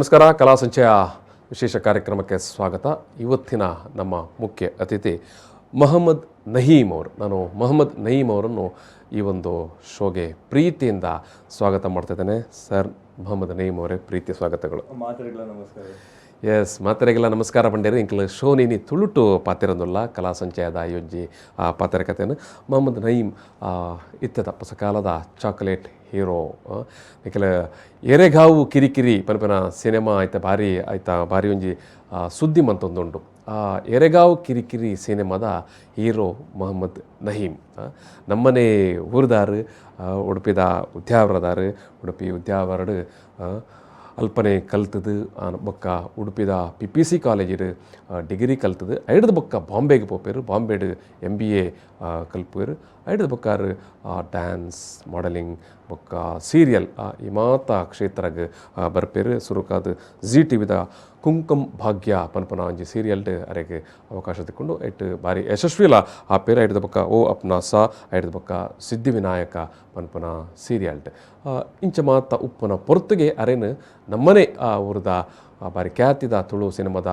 ನಮಸ್ಕಾರ. ಕಲಾ ಸಂಚಯ ವಿಶೇಷ ಕಾರ್ಯಕ್ರಮಕ್ಕೆ ಸ್ವಾಗತ. ಇವತ್ತಿನ ನಮ್ಮ ಮುಖ್ಯ ಅತಿಥಿ ಮೊಹಮ್ಮದ್ ನಹೀಮ್ ಅವರು. ನಾನು ಮೊಹಮ್ಮದ್ ನಯೀಮ್ ಅವರನ್ನು ಈ ಒಂದು ಶೋಗೆ ಪ್ರೀತಿಯಿಂದ ಸ್ವಾಗತ ಮಾಡ್ತಿದ್ದೇನೆ. ಸರ್, ಮೊಹಮ್ಮದ್ ನಯೀಮ್ ಅವರೇ, ಪ್ರೀತಿಯ ಸ್ವಾಗತಗಳು. ಮಾತೆರೆಗ್ಲ ನಮಸ್ಕಾರ. ಎಸ್, ಮಾತೆರೆಗ್ಲ ನಮಸ್ಕಾರ ಪಂಡೇರು. ಇಂಕ್ಲ ಶೋ ನೀನಿ ತುಳುಟು ಪಾತೆರಂದುಲ್ಲ. ಕಲಾ ಸಂಚಯದ ಆಯೋಜಿ ಆ ಪಾತೆರ ಕಥೆಯನ್ನು. ಮೊಹಮ್ಮದ್ ನಯೀಮ್ ಇತ್ತದ ಪೊಸಕಾಲದ ಚಾಕೊಲೇಟ್ ಹೀರೋ. ನಿಕಲ ಎರೆಗಾವು ಕಿರಿಕಿರಿ ಪನ್ಪಿನ ಸಿನಿಮಾ ಆಯ್ತ ಭಾರಿ ಆಯ್ತಾ, ಭಾರಿ ಒಂಜಿ ಸುದ್ದಿ ಮಂತೊಂದುಂಡು. ಆ ಎರೆಗಾವು ಕಿರಿಕಿರಿ ಸಿನಿಮಾದ ಹೀರೋ ಮೊಹಮ್ಮದ್ ನಹೀಮ್. ನಮ್ಮನೆ ಊರ್ದಾರು, ಉಡುಪಿದ ಉದ್ಯಾವರದಾರು. ಉಡುಪಿ ಉದ್ಯಾವರಡು ಅಲ್ಪನೆ ಕಲ್ತದು, ಬೊಕ್ಕ ಉಡುಪಿದ ಪಿಪಿಸಿ ಕಾಲೇಜಿಡ್ ಡಿಗ್ರಿ ಕಲ್ತದು. ಐಡ್ದ್ ಬೊಕ್ಕ ಬಾಂಬೆಗೆ ಪೋಪೆರು. ಬಾಂಬೆಡ್ ಎಂಬಿಎ ಕಲ್ಪುವೆರು. ಐಡ್ದ್ ಬೊಕ್ಕ ಡ್ಯಾನ್ಸ್, ಮಾಡೆಲಿಂಗ್ ಬೊಕ್ಕ ಸೀರಿಯಲ್ ಈ ಮಾತ ಕ್ಷೇತ್ರಗ್ ಬರ್ಪೇರು. ಸುರುಕಾದ್ ಜೀ ಟಿವಿದ ಕುಂಕುಮ್ ಭಾಗ್ಯ ಪನ್ಪುನ ಒಂಜಿ ಸೀರಿಯಲ್ಡ್ ಅರೆಗ್ ಅವಕಾಶ ತಿಕ್ಕೊಂಡು ಐಟ್ ಬಾರಿ ಯಶಸ್ವಿಲ ಆಪೇರು. ಐಡ್ದ್ ಬೊಕ್ಕ ಓ ಅಪ್ನಾ ಸಾ, ಐಡ್ದ್ ಬೊಕ್ಕ ಸಿದ್ಧಿವಿನಾಯಕ ಪನ್ಪುನ ಸೀರಿಯಲ್ಡ್. ಇಂಚ ಮಾತ ಉಪ್ಪುನ ಪೊರ್ತುಗೆ ಅರೆನ್ ನಮ್ಮನೆ ಆ ಊರ್ದ ಬಾರಿ ಖ್ಯಾತಿದ ತುಳು ಸಿನಿಮಾದ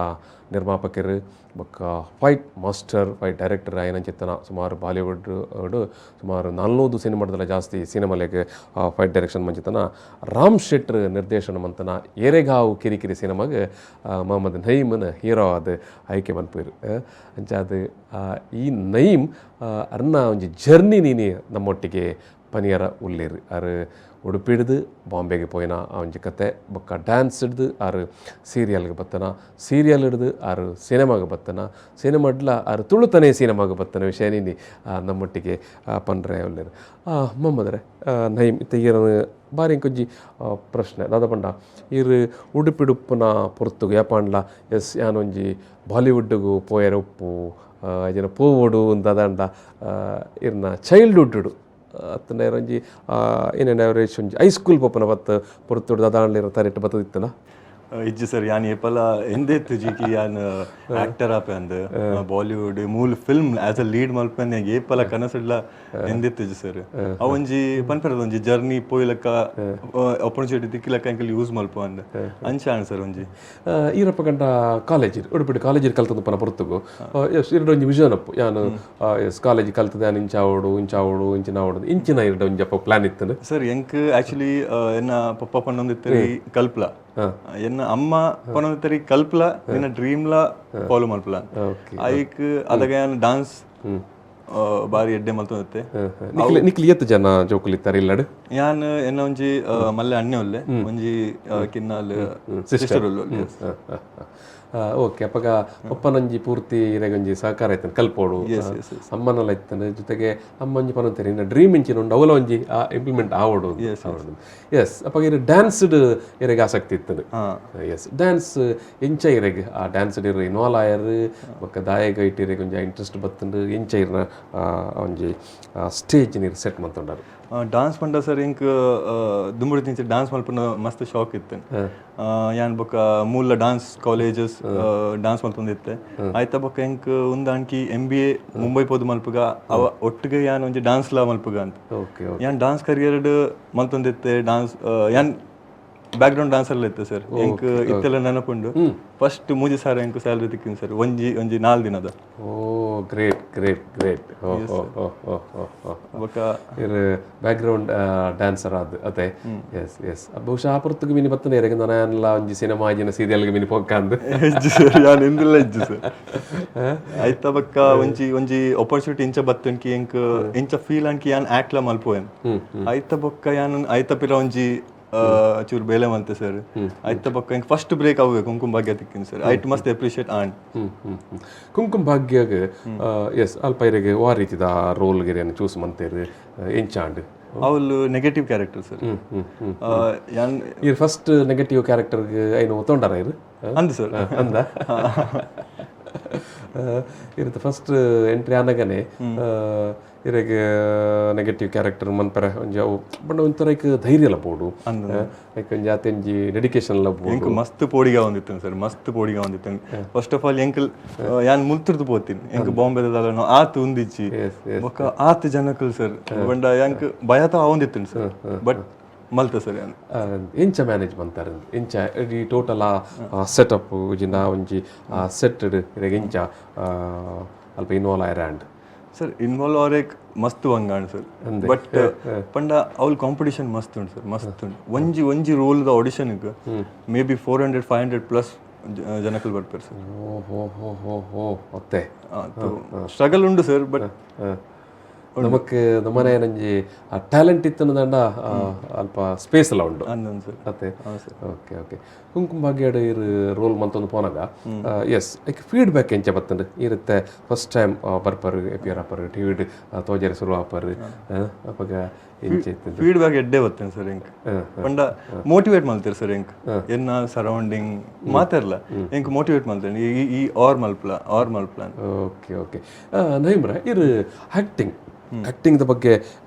ನಿರ್ಮಾಪಕರು ಬೊಕ್ಕ ಫೈಟ್ ಮಾಸ್ಟರ್, ಫೈಟ್ ಡೈರೆಕ್ಟರ್ ಆಯಿನಂಚಿತ್ತನ, ಸುಮಾರು ಬಾಲಿವುಡ್ ಸುಮಾರು 400 ಸಿನಿಮಾದಲ್ಲ ಜಾಸ್ತಿ ಸಿನಿಮಾಲೆಗ್ ಫೈಟ್ ಡೈರೆಕ್ಷನ್ ಮಂಚಿತನ ರಾಮ್ ಶೆಟ್ರ್ ನಿರ್ದೇಶನ ಮಂತನ ಏರೆಗಾವು ಕಿರಿಕಿರಿ ಸಿನಿಮಾಗ್ ಮೊಹಮ್ಮದ್ ನಯೀಮನ್ ಹೀರೋ ಆದ್ ಆಯ್ಕೆ ಮನ್ಪುವೆರ್. ಅಂಚಾದ್ ಈ ನಯೀಮ್ ಅರ್ನ ಒಂಜಿ ಜರ್ನಿ ನೀನಿ ನಮ್ಮೊಟ್ಟಿಗೆ ಪನಿಯರ ಉಲ್ಲೇರು. ಅರ್ ಉಡುಪಿಡ್ದು ಬಾಂಬೆಗೆ ಪೋಯಿನ ಆ ಒಂಜಿ ಕತೆ, ಬೊಕ್ಕ ಡ್ಯಾನ್ಸ್ ಹಿಡ್ದು ಆರು ಸೀರಿಯಲ್ಗೆ ಬತ್ತನ, ಸೀರಿಯಲ್ ಹಿಡ್ದು ಆರು ಸಿನಿಮಾಗೆ ಬತ್ತನ, ಸಿನಿಮಾಡ್ಲ ಆರು ತುಳುತನೇ ಸಿನಿಮಾಗೆ ಬತ್ತನ ವಿಷಯ ನೀನಿ ನಮ್ಮೊಟ್ಟಿಗೆ ಪನ್ರೆ ಉಲ್ಲೇರು. ಮೊಹಮ್ಮದ್ರೆ ನಯೀಮ್, ಇತ್ತೆ ಈರನ್ ಬಾರಿ ಒಂಜಿ ಪ್ರಶ್ನೆ ದಾದ ಪಂಡ, ಈರ್ ಉಡುಪಿಡುಪ್ಪುನ ಪೊರ್ತುಗು ಯಾಪಾಂಡ್ಲ ಎಸ್ ಯಾನೊಂಜಿ ಬಾಲಿವುಡ್ಡುಗು ಪೋಯರೆ ಉಪ್ಪು ಐಜಿನ ಪೋವೊಡು ಅಂದಾಂಡ, ಇರ್ನ ಚೈಲ್ಡ್ಹುಡ್ ಅತ್ತಂಡ ಒಂಜಿ ಏನೇನು ಅವರೇಜ್ ಒಂಜಿ ಹೈಸ್ಕೂಲ್ ಪೋಪುನ ಬತ್ತು ಪೊರ್ತುಡು ದಾದಾಂಡ್ಲ ತರೆಟ್ ಬತ್ತದಿತ್ತನ? ಇಜ್ಜಿ ಸರ್, ಯಾನ್ ಏಪಲ ಎಂದೆತ್ತು ಜಿಕಿ ಯಾನ್ ಆಕ್ಟರ್ ಆಪೆ ಅಂದ್, ಬಾಲಿವುಡ್ ಮೂಲ ಫಿಲ್ಮ್ ಆಸ್ ಅ ಲೀಡ್ ಮಲ್ಪೆ ಏಪಲ ಕನಸುಡ್ಲ ಎಂದೆತ್ತಿಜಿ ಸರ್. ಅವಂಜಿ ಪನ್ಪೆರದ ಒಂಜಿ ಜರ್ನಿ ಪೋಯ್ಲಕ್ಕ, ಆಪರ್ಚುನಿಟಿ ತಿಕ್ಕಿಲಕ್ಕ ಎಂಕಲ್ ಯೂಸ್ ಮಲ್ಪ ಅಂದ್ ಅಂಚ ಆಂಡ್ ಸರ್ ಒಂಜಿ. ಈರಪ್ಪ ಗಂಡ ಕಾಲೇಜ್, ಉಡುಪಿ ಕಾಲೇಜ್ ಕಲ್ತದ್ದು ಪನ ಪೊರ್ತುಗು ಎಸ್ ಇರಡ ಒಂಜಿ ವಿಷನ್ ಅಪ್ಪು, ಯಾನ್ ಎಸ್ ಕಾಲೇಜ್ ಕಲ್ತದೆ, ಯಾನ್ ಇಂಚಾವೋಡು ಇಂಚಾವೋಡು ಇಂಚಿನ ಆವೋಡು, ಇಂಚಿನ ಇರಡ ಒಂಜಿ ಅಪ್ಪ ಪ್ಲಾನ್ ಇತ್ತು? ಸರ್, ಎಂಕ್ ಆಕ್ಚುಲಿ ಎನ್ನ ಪಪ್ಪ ಪನ್ನೊಂದಿತ್ತರಿ ಕಲ್ಪ್ಲ, ಎನ್ನ ಅಮ್ಮ ಪನ್ನೊಂದಿತ್ತರಿ ಕಲ್ಪ್ಲ, ನಿನ್ನ ಡ್ರೀಮ್ಲ ಫಾಲೋ ಮಲ್ಪಲ. ಐಕ್ ಅದಗ ಯಾನ್ ಡಾನ್ಸ್ ಬಾರಿ ಎಡ್ಡೆ ಮಲ್ತೊಂದಿತ್ತೆ. ನಿಕ್ಲೆ ನಿಕ್ಲೆ ಏತ್ ಜನ ಜೋಕುಲು ಇತ್ತಾರೆ ಇಲ್ಲಡ್? ಯಾನ್ ಎನ್ನ ಒಂಜಿ ಮಲ್ಲೆ ಅಣ್ಣೆ ಉಲ್ಲೆ, ಒಂಜಿ ಕಿನ್ನಾಲ್ ಸಿಸ್ಟರ್ ಉಲ್ಲೆ. ಓಕೆ, ಅಪ್ಪಗ ಪಪ್ಪನೊಂಜಿ ಪೂರ್ತಿ ಇರೆಗೊಂಜಿ ಸಹಕಾರ ಇತ್ತನ ಕಲ್ಪೋಡು, ಅಮ್ಮನೆಲ್ಲ ಇತ್ತನ. ಜೊತೆಗೆ ಅಮ್ಮ ಒಂಜಿ ಪನೊಂತೇರಿ ನಿನ್ನ ಡ್ರೀಮ್ ಇಂಚಿನ ಉಂಡು, ಅವಲ ಒಂಜಿ ಇಂಪ್ಲಿಮೆಂಟ್ ಆವೋಡು. ಎಸ್, ಅಪ್ಪಗ ಇರು ಡ್ಯಾನ್ಸ್ಡ್ ಇರೆಗ್ ಆಸಕ್ತಿ ಇತ್ತದು. ಎಸ್, ಡ್ಯಾನ್ಸ್ ಎಂಚ ಇರೆಗ್ ಆ ಡ್ಯಾನ್ಸ್ ಇರು ಇನ್ವಾಲ್ವ್ ಆಯರ್? ಬೊಕ್ಕ ದಾಯಗ ಇಟ್ಟಿರೆಗ್ ಒಂಜಿ ಇಂಟ್ರೆಸ್ಟ್ ಬತ್ತಂಡು? ಎಂಚ ಇರ್ನ ಒಂಜಿ ಸ್ಟೇಜ್ ನೀರು ಸೆಟ್ ಮಂತುಂಡರು? ಡಾನ್ಸ್ ಪಂಡ ಸರ್, ಎಂಕ್ ದುಂಬುಡು ತಿಂಚ ಡಾನ್ಸ್ ಮಲ್ಪುನ ಮಸ್ತ್ ಶಾಕ್ ಇತ್ತು. ಯಾನ್ ಬೊಕ್ಕ ಮೂಲ ಡಾನ್ಸ್ ಕಾಲೇಜಸ್ ಡಾನ್ಸ್ ಮಲ್ತೊಂದಿತ್ತೆ. ಆಯ್ತ ಬೊಕ್ಕ ಎಂಕ್ ಉಂದಾನ್ಕಿ ಎಂಬಿಎ ಮುಂಬೈ ಪೋದು ಮಲ್ಪುಗ, ಅವ ಒಟ್ಟಿಗೆ ಯಾನ್ ಒಂಜಿ ಡಾನ್ಸ್ ಲಾ ಮಲ್ಪುಗ ಅಂತ. ಯಾನ್ ಡಾನ್ಸ್ ಕರಿಯರ್ ಮಲ್ತೊಂದಿತ್ತೆ. ಡಾನ್ಸ್ ಯಾನ್ ಬ್ಯಾಕ್ ಗ್ರೌಂಡ್ ಡಾನ್ಸರ್ ಇತ್ತು ಸರ್. ಎಂಕ್ ಇತ್ತೆಲ್ಲ ನೆನಪುಂಡು, ಫಸ್ಟ್ 3000 ಎಂಕ್ ಸ್ಯಾಲರಿ ತಿಕ್ಕಿನ ಸರ್, ಒಂಜಿ ಒಂಜಿ 4 ದಿನದ. ಓ, ಗ್ರೇಟ್ ಗ್ರೇಟ್ ಗ್ರೇಟ್. ಓ ಹೋ ಹೋ ಹೋ ಹೋ ಹೋ. ಬೊಕ್ಕ ಇರ್ ಬ್ಯಾಕ್ ಗ್ರೌಂಡ್ ಡ್ಯಾನ್ಸರ್ ಅದು ಅದೇ. ಎಸ್ ಎಸ್, ಬಹುಶಃ ಆ ಪೊರ್ತುಗು ಮಿನಿ ಬತ್ತನೆ ಇರೆಗ್ ನನ ಒಂಜಿ ಸಿನಿಮಾ ಆಜಿನ ಸೀರಿಯಲ್ಗೆ ಮಿನಿ ಪೊಕ್ಕಂದು? ಇಜ್ಜಿ ಸರ್, ಯಾನ್ ಎಂದಿಲ್ಲ ಇಜ್ಜಿ ಸರ್. ಆಯ್ತ ಬೊಕ್ಕ ಒಂಜಿ ಒಂಜಿ ಆಪರ್ಚುನಿಟಿ ಇಂಚ ಬತ್ತನ್ಕಿ ಎಂಕ್ ಇಂಚ ಫೀಲ್ ಅನ್ಕಿ ಯಾನ್ ಆಕ್ಟ್ಲ ಮಲ್ಪುವೆನ್. ಆಯ್ತ ಬೊಕ್ಕ ಯಾನ್ ಆಯ್ತ ಪಿರ ಒಂಜಿ ಚೂರು ಬೇಲೆ ಮಲ್ತೆ ಸರ್. ಆಯ್ತ ಬೊಕ್ಕ ಎಂಕ್ ಫಸ್ಟ್ ಬ್ರೇಕ್ ಅವೆ ಕುಂಕುಮ ಭಾಗ್ಯ ತಿಕ್ಕಿನ ಸರ್. ಐಟ್ ಮಸ್ತ್ ಅಪ್ರಿಷಿಯೇಟ್ ಆಂಡ್. ಹ್ಮ್ ಹ್ಮ್ ಹ್ಮ್. ಕುಂಕುಮ ಭಾಗ್ಯಗ್ ಎಸ್ ಅಲ್ಪ ಇರೆಗ್ ವಾ ರೀತಿದ ರೋಲ್ ಗಿರಿಯನ್ನು ಚೂಸ್ ಮಂತೇರು, ಎಂಚಾಂಡ್? ಅವಳು ನೆಗೆಟಿವ್ ಕ್ಯಾರೆಕ್ಟರ್ ಸರ್. ಹ್ಮ್ ಹ್ಮ್ ಹ್ಮ್ ಯಾನ್ ಇರ್ ಫಸ್ಟ್ ನೆಗೆಟಿವ್ ಕ್ಯಾರೆಕ್ಟರ್ಗೆ ಐನು ಒತ್ತೊಂಡಾರ ಇರು? ಅಂದ್ ಸರ್. ಅಂದ ಇರುತ್ತೆ. ಫಸ್ಟ್ ಎಂಟ್ರಿ ಆನಗನೆ ಇರೆಗ್ ನೆಗೆಟಿವ್ ಕ್ಯಾರೆಕ್ಟರ್ ಮನ್ಪರೆ ಒಂಜಿ ಅವು ಬಟ್ ಒಂಥರ ಐಕ್ ಧೈರ್ಯ ಎಲ್ಲ ಬೋಡು, ಐಕ್ ಒಂಜಿ ಆತೆ ಒಂಜಿ ಡೆಡಿಕೇಶನ್ ಎಲ್ಲ ಬೋಡು. ಎಂಕ್ ಮಸ್ತ್ ಪೋಡಿಗೆ ಒಂದಿತ್ತು ಸರ್, ಮಸ್ತ್ ಪೋಡಿಗೆ ಒಂದಿತ್ತು. ಫಸ್ಟ್ ಆಫ್ ಆಲ್ ಎಂಕ್ ಯಾನ್ ಮುಲ್ತುರ್ದು ಪೋತೀನಿ, ಎಂಕ್ ಬಾಂಬೆದ ಆತ್ ಉಂದಿಚ್ಚಿ. ಎಸ್ ಎಸ್ ಬೊಕ್ಕ ಆತ್ ಜನಕುಲು ಸರ್, ಬಂಡ ಎಂಕ್ ಭಯತ ಆವೊಂದಿತ್ತು ಸರ್, ಬಟ್ ಮಲ್ತ ಸರ್ ಯಾನ್. ಎಂಚ ಮ್ಯಾನೇಜ್ ಮಂತಾರೆ, ಎಂಚ ಈ ಟೋಟಲ್ ಆ ಸೆಟಪ್ ಜಿಂದ ಒಂಜಿ ಸೆಟ್ ಎಂಚ ಅಲ್ಪ ಇನ್ವಾಲ್ವ್ ಆಯ್ರ and? Sir, involve ಆರೇಕ್ ಮಸ್ತ್ ಬಂಗಾಣ ಸರ್, ಬಟ್ ಪಂಡ ಅವ್ಲ ಕಾಂಪಿಟಿಷನ್ ಮಸ್ತ್ ಉಂಟು ಸರ್, ಮಸ್ತ್ ಉಂಟು. ಒಂಜಿ ಒಂಜಿ ರೋಲ್ದ ಆಡಿಷನ್ಗೆ maybe 400 500 plus ಜನಕಲ್ ಬರ್ತಾರೆ ಸರ್. ಓ ಹೋ ಹೋ ಹೋ ಹೋ, ಅತ್ತೆ. ಸ್ಟ್ರಗಲ್ ಉಂಟು ಸರ್, ಬಟ್ ನಮಕ್ ನಮ್ಮನೆ ನಂಜಿ ಟ್ಯಾಲೆಂಟ್ ಇತ್ತು ದಂಡ ಅಲ್ಪ ಸ್ಪೇಸ್ ಎಲ್ಲ ಉಂಟು. ಅಂದನ್ ಸರ್. ಅತ್ತೆ. ಓಕೆ ಓಕೆ, ಕುಂಕುಮ ಭಾಗ್ಯಡ್ ಇರು ರೋಲ್ ಮಂತೊಂದು ಪೋನಾಗ, ಎಸ್, ಐಕ್ ಫೀಡ್ಬ್ಯಾಕ್ ಎಂಚ ಬತ್ತಂಡು? ಇರುತ್ತೆ ಫಸ್ಟ್ ಟೈಮ್ ಬರ್ಪರ್, ಎಪಿಯರ್ ಆಪರ್, ಟಿವಿಡ್ ತೋಜರೆ ಶುರು ಆಪರ್, ಅಪಗ ಎಂಚ ಇತ್ತು? ಫೀಡ್ಬ್ಯಾಕ್ ಎಡ್ಡೆ ಬರ್ತೇನೆ ಸರ್. ಎಂಕ್ ಪಂಡ ಮೋಟಿವೇಟ್ ಮಲ್ತೇರ್ ಸರ್. ಎಂಕ್ ಎನ್ನ ಸರೌಂಡಿಂಗ್ ಮಾತಾಡ್ಲ ಎಂಕ್ ಮೋಟಿವೇಟ್ ಮಲ್ತೇನೆ, ಈ ಈ ಆರ್ ಮಲ್ಪ್ಲ, ಆರ್ ಮಲ್ಪ್ಲ. ಓಕೆ ಓಕೆ, ನೈಮ್ರ ಇರು ಆ್ಯಕ್ಟಿಂಗ್ ಆ್ಯಕ್ಟಿಂಗ್ದ ಬಗ್ಗೆ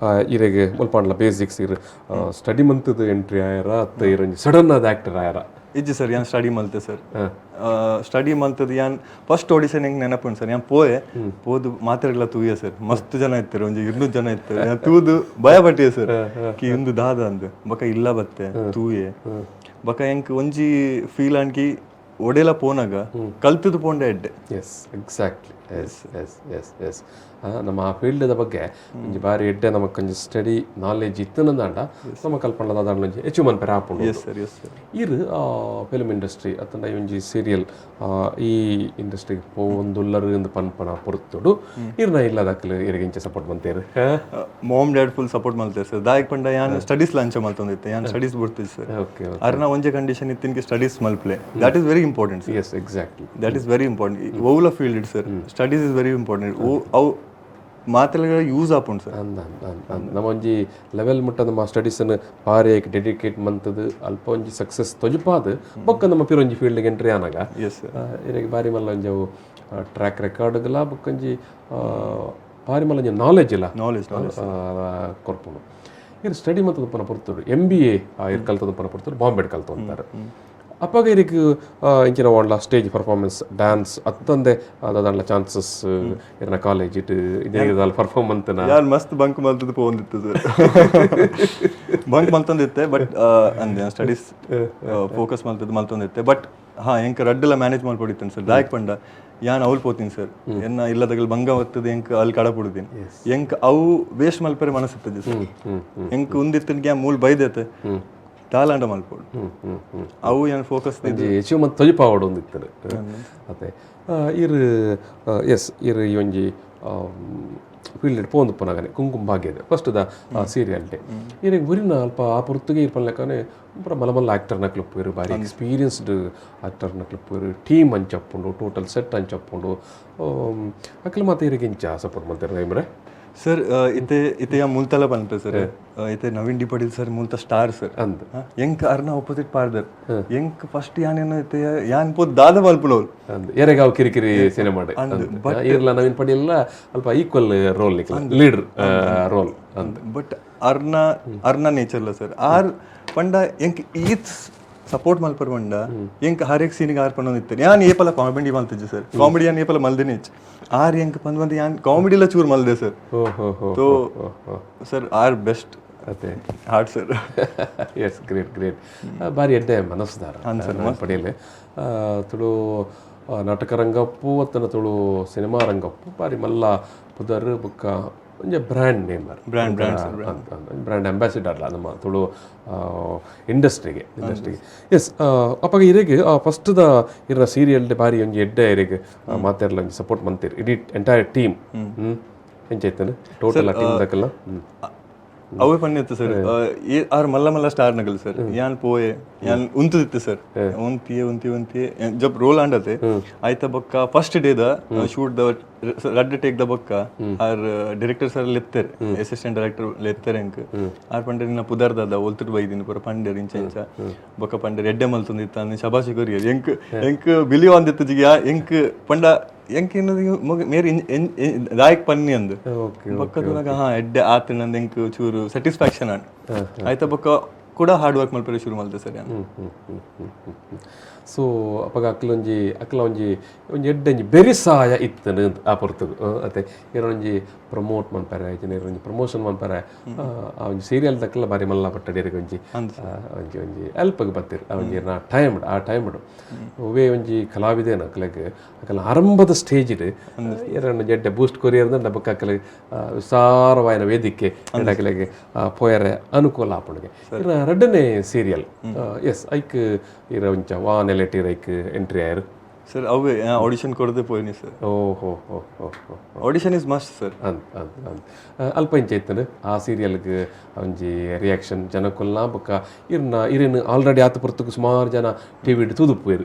ಇರೆಗೆ ಮುಲ್ಪಾಂಡ್ಲ ಬೇಸಿಕ್ಸ್ ಇರು ಸ್ಟಡಿ ಮಂತದ ಎಂಟ್ರಿ ಆಯರ ಅತ್ತ ಇರಂಜಿ ಸಡನ್ ಆದ ಆ್ಯಕ್ಟರ್ ಆಯರ? ಇಜ್ಜಿ ಸರ್, ಯಾನ್ ಸ್ಟಡಿ ಮಲ್ತೆ ಸರ್. ಸ್ಟಡಿ ಮಲ್ತದ ಯಾನ್ ಫಸ್ಟ್ ಆಡಿಷನ್ ಹೆಂಗ್ ನೆನಪುಂಡು ಸರ್. ಯಾನ್ ಪೋಯೆ, ಪೋದು ಮಾತೆರೆಗ್ಲ ತೂಯೆ ಸರ್. ಮಸ್ತ್ ಜನ ಇತ್ತಾರೆ, ಒಂಜಿ 200 ಜನ ಇತ್ತಾರೆ. ಯಾನ್ ತೂದು ಭಯ ಪಟ್ಟಿಯೆ ಸರ್, ಕಿ ಇಂದು ದಾದ ಅಂದ್. ಬೊಕ ಇಲ್ಲ ಬತ್ತೆ ತೂಯೆ. ಬೊಕ ಎಂಕ್ ಒಂಜಿ ಫೀಲ್ ಆಂಡ್ಕಿ ಒಡೆಲ ಪೋನಾಗ ಕಲ್ತದು ಪೋಂಡ ಎಡ್ಡೆ. Yes, exactly, yes yes yes yes. ನಮ್ಮ ಆ ಫೀಲ್ಡ್ದ ಬಗ್ಗೆ ಒಂಜಿ ಬಾರಿ ಎಡ್ಡೆ ನಮಕ್ ಒಂಜಿ ಸ್ಟಡಿ ನಾಲೆಜ್ ಇತ್ತನದಾಂಡ ನಮ್ಮ ಕಲ್ಪನದ ದಾಂಡ ಒಂಜಿ ಹೆಚ್ಚು ಮನ್ಪೆರೆ ಆಪುಂಡು. Yes sir, yes sir. ಇರು ಫಿಲ್ಮ್ ಇಂಡಸ್ಟ್ರಿ ಅತ್ತಂಡ ಈ ಒಂಜಿ ಸೀರಿಯಲ್ ಈ ಇಂಡಸ್ಟ್ರಿಗೆ ಪೋವೊಂದುಲ್ಲರು ಎಂದು ಪನ್ಪನ ಪೊರ್ತುಡು ಇರ್ನ ಇಲ್ಲದಕ್ಕಲು ಇರಿಗೆ ಇಂಚ ಸಪೋರ್ಟ್ ಮಂತೇರು? Mom dad full support ಮಲ್ತೇರ್ sir. ದಾಯಕ್ ಪಂಡ ಯಾನ್ ಸ್ಟಡೀಸ್ ಲಂಚ ಮಲ್ತೊಂದಿತ್ತೆ. ಯಾನ್ ಸ್ಟಡೀಸ್ ಬುಡ್ತಿದ್ದೆ ಸರ್. ಅರ್ನ ಒಂಜೆ ಕಂಡೀಷನ್ ಇತ್ತಿನಕ್ಕೆ ಸ್ಟಡೀಸ್ ಮಲ್ಪ್ಲೆ, that is very important sir. Yes, exactly. That is very important. ಓವ್ಲ field it sir, studies is very important. ಅವು ಮಾತೆಲ್ಲ ಯೂಸ್ ಆಪುಂಡು ಸರ್. ಅಂದ ಅಂದ ಅಂದ ಅಂದ್ ನಮ್ಮ ಒಂಜಿ ಲೆವೆಲ್ ಮುಟ್ಟ ನಮ್ಮ ಸ್ಟಡೀಸನ್ನು ಬಾರಿ ಡೆಡಿಕೇಟ್ ಮಂತದು ಅಲ್ಪ ಒಂಜಿ ಸಕ್ಸಸ್ ತೊಜಪಾದು ಬೊಕ್ಕ ನಮ್ಮ ಪಿರೊಂಜಿ ಫೀಲ್ಡ್ಗೆ ಎಂಟ್ರಿ ಆನಾಗ ಎಸ್ ಸರ್. ಇರೆಗ್ ಬಾರಿ ಮಲ್ಲ ಒಂಜಿ ಅವು ಟ್ರ್ಯಾಕ್ ರೆಕಾರ್ಡ್ಗಳ ಬೊಕ್ಕ ಒಂಜಿ ಬಾರಿ ಮಲ್ಲ ಒಂಜಿ ನಾಲೆಜ್ ಇಲ್ಲ ನಾಲೆಜ್ ನಾಲೆಜ್. ಕೊರ್ಪುಂಡು. ಇರ್ ಸ್ಟಡಿ ಮಂತದ ಪನ ಪೊರ್ತುಡು, ಎಂ.ಬಿ.ಎ ಇರ್ ಕಲ್ತದ ಪನ ಪೊರ್ತುಡು ಬಾಂಬೆಡ್ ಕಲ್ತು ಅಂತಾರೆ. ಅಪ್ಪಗ ಇರಿಕ್ ಇಂಚಿನ ಓಂಡ್ಲ stage performance, dance ಅತ್ತಂದೆ ದಾದಾಂಡ್ಲ ಚಾನ್ಸಸ್ ಇರ್ನ ಕಾಲೇಜ್ it ಇದೇ ಪರ್ಫಾರ್ಮ್ ಅಂತನ? ಯಾನ್ ಮಸ್ತ್ ಬಂಕ್ ಮಲ್ತದ್ದು ಪೋಂದಿತ್ತು ಸರ್. ಬಂಕ್ ಮಲ್ತೊಂದಿತ್ತೆ, ಬಟ್ ಅಂದೆ ಸ್ಟಡೀಸ್ ಫೋಕಸ್ ಮಲ್ತದ್ದು ಮಲ್ತೊಂದಿತ್ತೆ. ಬಟ್ ಹಾ, ಎಂಕ್ ರಡ್ಡೆಲ ಮ್ಯಾನೇಜ್ ಮಲ್ಪೊಡಿತ್ತೇನೆ ಸರ್. ದಾಯಕ್ ಪಂಡ ಯಾನ್ ಅವ್ಲು ಪೋತೀನಿ ಸರ್. ಎನ್ನ ಇಲ್ಲದಗಲ್ ಬಂಗ ಬತ್ತದ ಎಂಕ್ ಅಲ್ಲಿ ಕಡಪುಡುದೀನಿ. ಎಂಕ್ ಅವು ವೇಸ್ಟ್ ಮಲ್ಪರೆ ಮನಸ್ಸಿತ್ತದ ಸರ್. ಎಂಕ್ ಉಂದಿತ್ತನಿಗೆ ಮೂಲ್ ಬೈದೈತೆ ದಾಲಾಂಡ ಮಲ್ಪೊಡು. ಹ್ಮ್ ಹ್ಮ್ ಹ್ಮ್ ಅವು ಯಾನ್ ಫೋಕಸ್. ಒಂಜಿ ಶಿವಮಂತ ತೊಜಿಪಾವಡು ಒಂದು ಇತ್ತದು ಅತ್ತೆ. ಇರ್ ಎಸ್, ಇರ್ ಈ ಒಂಜಿ ಫೀಲ್ಡ್ ಪೋಂದು ಪೋನಾಗನೆ ಕುಂಕುಮ ಭಾಗ್ಯದ first the serial day ಇರೆಗ್ ಒರಿನ ಅಲ್ಪ ಆ ಪೊರ್ತುಗೆ ಇರ್ ಪನ್ಲೆಕ್ಕನೆ ಪೂರ ಮಲ್ಲ ಮಲ್ಲ ಆ್ಯಕ್ಟರ್ನ ಕ್ಲಿಪ್ ಇರು, ಬಾರಿ ಎಕ್ಸ್ಪೀರಿಯನ್ಸ್ಡ್ ಆ್ಯಕ್ಟರ್ನ ಕ್ಲಿಪ್ ಇರು, ಟೀಮ್ ಅಂಚಪ್ಪುಂಡು, ಟೋಟಲ್ ಸೆಟ್ ಅಂಚಪ್ಪುಂಡು. ಅಕ್ಲು ಮಾತ ಇರೆಗ್ ಇಂಚ ಸಪೋರ್ಟ್ ಮಂತೆರ್ ಇಮ್ರೆ? ಸರ್, ಇತ್ತೆ ಇತ್ತೆ ಯಾ ಮುಲ್ತಲ ಪನ್ಪೆ ಸರ್. ಇತ್ತೆ ನವೀನ್ ಡಿ ಪಟೇಲ್ ಸರ್ ಮುಲ್ತ ಸ್ಟಾರ್ ಸರ್. ಅಂದ್. ಎಂಕ್ ಅರ್ನ ಆಪೋಸಿಟ್ ಪಾರ್ದರ್. ಎಂಕ್ ಫಸ್ಟ್ ಯಾನೇನೋ ಇತ್ತೆ ಯಾನ್ ಪೋದ್ ದಾದ ಮಲ್ಪುನವ್ರು. ಅಂದ್, ಎರೆಗಾವ್ ಕಿರಿಕಿರಿ ಸಿನಿಮಾ ಇರ್ಲ ನವೀನ್ ಪಟೇಲ್ ಅಲ್ಪ equal role, lead role ಅಂದ್. ಬಟ್ ಅರ್ನ ಅರ್ನ ನೇಚರ್ಲ ಸರ್. ಆರ್ ಪಂಡ ಎಂಕ್ ಈತ್ ಸಪೋರ್ಟ್ ಮಲ್ಪರ್ ಪಂಡ ಎಂಕ್ ಹರೇಕ್ ಸೀನಿಗೆ ಆರ್ ಪಂಡೊಂದಿತ್ತೆ. ಯಾನ್ ಏಪಲ ಕಾಮಿಡಿ ಮಲ್ತಿದ್ದೆ ಸರ್. ಕಾಮಿಡಿ ಯಾನ್ ಏಪಲ ಮಲ್ದಿನಿ. ಆರ್ ಎಂಕ್ ಪಂದ್ ಬಂದು ಯಾನ್ ಕಾಮಿಡಿಲ ಚೂರ್ ಮಲ್ದೆ ಸರ್. ಹೋ ಹೋ ಹೋ. ತೋ sir, R best ಅದೇ heart sir. S, great great. ಬಾರಿ ಎಡ್ಡೆ ಮನಸ್ಸುದಾರ ಪಡೆಯಲೆ. ತುಳು ನಾಟಕ ರಂಗಪ್ಪು ಅತ್ತನ ತುಳು ಸಿನಿಮಾ ರಂಗಪ್ಪು ಬಾರಿ ಮಲ್ಲ ಪುದರ್ ಬೊಕ್ಕ ಒಂಜಿ brand name. Brand, brand. Brand ambassador ನಮ್ಮ ತುಳು ಇಂಡಸ್ಟ್ರಿಗೆ ಇಂಡಸ್ಟ್ರಿಗೆ. ಎಸ್, ಅಪ್ಪಗ ಇರೆಗ್ ಫಸ್ಟ್ the ಇರ್ನ ಸೀರಿಯಲ್ ಬಾರಿ ಒಂಜಿ ಎಡ್ಡೆ ಇರೆಗ್ ಮಾತೆರ್ಲ ಒಂಜಿ ಸಪೋರ್ಟ್ ಮಂತೀರ್ ಇಡೀ ಎಂಟೈರ್ ಟೀಮ್. ಎಂಚೈತನ ಟೋಟಲ್ ಟೀಮ್ ದಕಲ್ಲ? ಅವೇ ಪನ್ನಿತ್ತು ಸರ್. ಆರ್ ಮಲ್ಲ ಮಲ್ಲ ಸ್ಟಾರ್ ನಗಲ್ ಸರ್. ಯಾನ್ ಪೋಯೆ, ಯಾನ್ ಉಂತುದಿತ್ತು ಸರ್. ಉಂತಿಯೆ ಉಂತಿ ಉಂತಿಯೆ ಜಬ್ ರೋಲ್ ಆಂಡತೆ ಆಯ್ತ ಬೊಕ್ಕ first day the shoot the ರಡ್ಡ್ ಟೇಕ್ the ಬೊಕ್ಕ R director sir ಲೆತ್ತೆರ್, assistant director ಲೆತ್ತೆರ್ ಎಂಕ್. ಆರ್ ಪಂಡೆರ್, ನಿನ್ನ ಪುದರ್ ದಾದ, ಒಲ್ತುಟ್ ಬೈದಿನಿ ಪೂರ ಪಂಡೆರ್. ಇಂಚ ಇಂಚ ಬೊಕ್ಕ ಪಂಡೆರ್, ಎಡ್ಡೆ ಮಲ್ತೊಂದಿತ್ತ ಅಂದ್ ಶಬಾಷಿ ಕೊರಿಯರ್. ಎಂಕ್ ಎಂಕ್ ಬಿಲಿವ್ ಅಂದಿತ್ತು ಜಿಗಿಯ. ಎಂಕ್ ಪಂಡ ಎಂಕ್ ಇನ್ನದು ಮೇರ್ ದಾಯಕ್ ಪನ್ನಿ ಅಂದ್. ಓಕೆ ಬೊಕ್ಕ ತೂನಗ ಹಾ ಎಡ್ಡೆ ಆತಂಡ್ ಎಂಕ್ ಚೂರು ಸ್ಯಾಟಿಸ್ಫ್ಯಾಕ್ಷನ್ ಆಂಡ್. ಆಯ್ತ ಬೊಕ್ಕ ಕೂಡ ಹಾರ್ಡ್ ವರ್ಕ್ ಮಲ್ಪರೆ ಶುರು ಮಲ್ತೆ ಸರ್ ಯಾನ್. ಸೊ ಅಪಗ ಅಕ್ಲೊಂಜಿ ಅಕ್ಲ ಒಂಜಿ ಒಂಜಿ ಎಡ್ಡೆಂಜಿ ಬೆರಿಸಾಯ ಇತ್ತನು ಆ ಪೊರ್ತುಗು ಅತೆ ಇರೊಂಜಿ ಪ್ರಮೋಟ್ ಮನ್ಪರೆ ಇಜ್ಜಿಂಡ ಇರೊಂಜಿ ಪ್ರಮೋಷನ್ ಮನ್ಪರೆ ಆ ಒಂಜಿ ಸೀರಿಯಲ್ ದಕ್ಲ ಬಾರಿ ಮಲ್ಲ ಪಟ್ಟಡಿಯರಿಗೆ ಒಂಜಿ ಒಂಜಿ ಒಂಜಿ ಎಲ್ಪಗ್ ಬತ್ತೆರ್ ಆ ಒಂಜಿ ಇರ್ನ ಟೈಮ್ ಆ ಟೈಮ್ ಒವ್ವೇ ಒಂಜಿ ಕಲಾವಿದೆನ ಅಕ್ಲೆಗ್ ಅಕಲ್ನ ಆರಂಭದ ಸ್ಟೇಜ್ ಇರೊಂಜಿ ಎಡ್ಡೆ ಬೂಸ್ಟ್ ಕೊರಿಯರ್ದ ಬೊಕ್ಕ ಅಕ್ಲೆ ವಿಸ್ತಾರವಾಯಿನ ವೇದಿಕೆ ಅಕ್ಲೆಗ್ ಪೋಯರೆ ಅನುಕೂಲ ಆಪುಂಡುಗೆ. ಇರ್ನ ರಡ್ಡನೇ ಸೀರಿಯಲ್ ಎಸ್ ಐಕ್ ಇರ ಒಂಚ ವಾ ನೆಲೆಟ್ ಇರ ಐಕ್ ಎಂಟ್ರಿ ಆಯರ್? ಸರ್, ಅವೇ ಆಡಿಷನ್ ಕೊಡದೆ ಪೋಯಿನಿ ಸರ್. ಓ ಹೋ ಹೋ ಹೋ ಹೋ. Audition is must sir. ಅಂದ್ ಅಂದ್ ಅಂದ್ ಅಲ್ಪ ಇಂಚ ಇತ್ತಂಡು ಆ ಸೀರಿಯಲ್ಗ್ ಒಂಜಿ ರಿಯಾಕ್ಷನ್ ಜನಕ್ಕುಲ್ಲ ಬೊಕ್ಕ ಇರ್ನ ಇರಿನ್ ಆಲ್ರೆಡಿ ಆತ ಪೊರ್ತುಗು ಸುಮಾರು ಜನ ಟಿವಿ ತೂದುಪ್ಪುವೆರ್.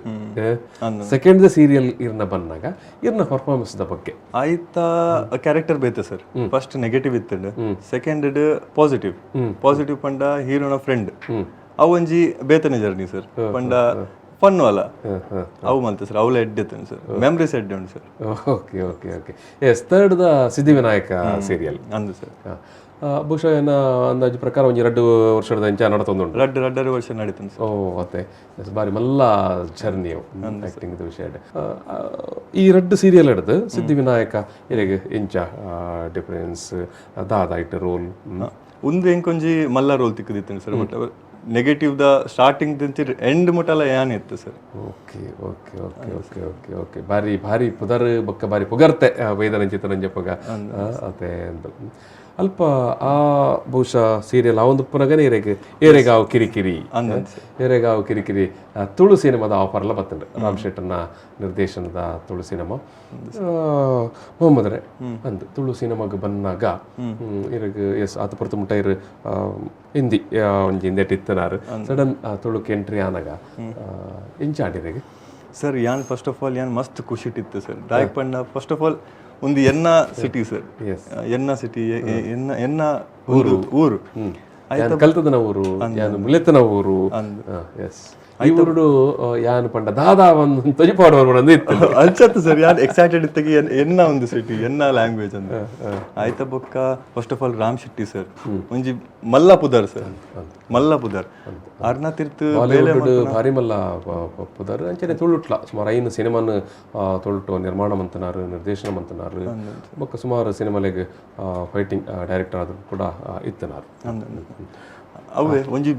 Second the serial ಇರ್ನ ಬಂದಾಗ ಇರ್ನ ಪರ್ಫಾರ್ಮೆನ್ಸ್ ದ ಬಗ್ಗೆ? ಆಯ್ತಾ ಕ್ಯಾರೆಕ್ಟರ್ ಬೇತೆ sir. First negative ಇತ್ತಂಡು, second positive. Positive ಪಂಡ ಹೀರೋನ ಫ್ರೆಂಡ್. ಅವು ಒಂಜಿ ಬೇತನೆ ಜರ್ನಿ ಸರ್. ಪಂಡ ಫನ್ ಅಲ್ಲ ಅವು ಮಲ್ತೆ ಸರ್. ಅವಳ ಎಡ್ಡೆ ಇತ್ತು ಸರ್, ಮೆಮರೀಸ್ ಎಡ್ಡೆ ಉಂಟು sir. Okay okay okay yes, third the Siddhivinayak serial. ಅಂದು ಸರ್. ಬಹುಶಃ ಏನ ಅಂದಾಜು ಪ್ರಕಾರ ಒಂಜಿ 2 ವರ್ಷದ ಇಂಚ ನಡತೊಂದುಂಡು. ರಡ್ಡರೆ ವರ್ಷ ನಡೀತದೆ ಸರ್. ಓ ಅತ್ತೆ, ಎಸ್, ಬಾರಿ ಮಲ್ಲ ಜರ್ನಿ ಆಕ್ಟಿಂಗ್ ವಿಷಯ. ಈ ರಡ್ಡು ಸೀರಿಯಲ್ ಹಿಡ್ದು ಸಿದ್ಧಿವಿನಾಯಕ ಇರೆಗ್ ಇಂಚ ಡಿಫರೆನ್ಸ್ ದಾದ ಇಟ್ಟು ರೋಲ್? ಒಂದು ಎಂಕೊಂಜಿ ಮಲ್ಲ ರೋಲ್ ತಿಕ್ಕದಿತ್ತು sir. But negative the starting end ಮುಟಲ ಯಾನ್ ಇತ್ತು sir. Okay okay okay okay okay okay ಬಾರಿ ಭಾರಿ ಪುದರ್ ಬೊಕ್ಕ ಬಾರಿ ಪುಗರ್ತೆ ವೇದನಂಚಿತ ನಂಜಪ್ಪಗ ಅತೆ ಅಂದ್. ಅಲ್ಪ ಆ ಬಹುಶಃ ಸೀರಿಯಲ್ ಆ ಒಂದು ಪುನಗನೇ ಇರೆಗ್ ಏರೆಗಾವ್ ಕಿರಿಕಿರಿ, ಏರೆಗಾವ್ ಕಿರಿಕಿರಿ ತುಳು ಸಿನಿಮಾದ ಆಫರ್ ಎಲ್ಲ ಬತ್ತಂಡು. ರಾಮ್ ಶೆಟ್ಟರ್ನ ನಿರ್ದೇಶನದ ತುಳು ಸಿನಿಮಾ. ಮೊಹಮ್ಮದ್ರೆ ಅಂದ್ ತುಳು ಸಿನಿಮಾಗ್ ಬಂದಾಗ ಇರಗ್ ಎಸ್ ಆತ ಪೊರ್ತು ಮುಟ್ಟ ಇರು ಹಿಂದಿ ಒಂಜಿ ಹಿಂದೆಟ್ ಇತ್ತನಾರು, ಸಡನ್ ತುಳುಕ್ ಎಂಟ್ರಿ ಆನಾಗ ಇಂಚ ಆಡಿರೆಗ್? ಸರ್, ಯಾನ್ first of all ಯಾನ್ ಮಸ್ತ್ ಖುಷಿ ಇತ್ತು ಸರ್. ದಾಯಕ್ ಪಂಡ first of all ಒಂದು ಎನ್ನ ಸಿಟಿ ಸರ್. ಎನ್ನ ಸಿಟಿ, ಎನ್ನ ಎನ್ನ ಊರು ಊರು. ಯಾನ್ ಕಲ್ತದನ ಊರು, ಯಾನ್ ಮುಲೆತನ ಊರು. ಎಸ್, ಈ ಊರುಡು ಯಾನ್ ಪಂಡ ದಾದಾ ಒಂದು ತೊಜಿಪಾಡುವ ಒಂದು ಇತ್ತು. ಅಂಚತ್ತು ಸರ್. ಯಾನ್ ಎಕ್ಸೈಟೆಡ್ ಇತ್ತಗೆ ಎನ್ನ ಒಂದು ಸಿಟಿ, ಎನ್ನ ಲ್ಯಾಂಗ್ವೇಜ್ ಅಂತ. ಆಯ್ತ ಬೊಕ್ಕ first of all Ram Shetty sir ಒಂಜಿ ಮಲ್ಲ ಪುದರ್ ಸರ್, ಮಲ್ಲ ಪುದರ್ ಅರ್ನ ತಿರ್ತು ಬೇಲೆ. ಬಾಲಿವುಡ್ ಭಾರಿ ಮಲ್ಲ ಪುದರ್. ಅಂಚನೆ ತುಳುಟ್ಲ ಸುಮಾರು ಐನು ಸಿನಿಮಾನ್ ತುಳುಟು ನಿರ್ಮಾಣ ಮಂತನಾರು, ನಿರ್ದೇಶನ ಮಂತನಾರು. ಬೊಕ್ಕ ಸುಮಾರು ಸಿನಿಮಾಲೆಗ್ ಫೈಟಿಂಗ್ ಡೈರೆಕ್ಟರ್ ಆದ್ರು ಕೂಡ ಇತ್ತನಾರು. ಅವೇ ಒಂಜಿ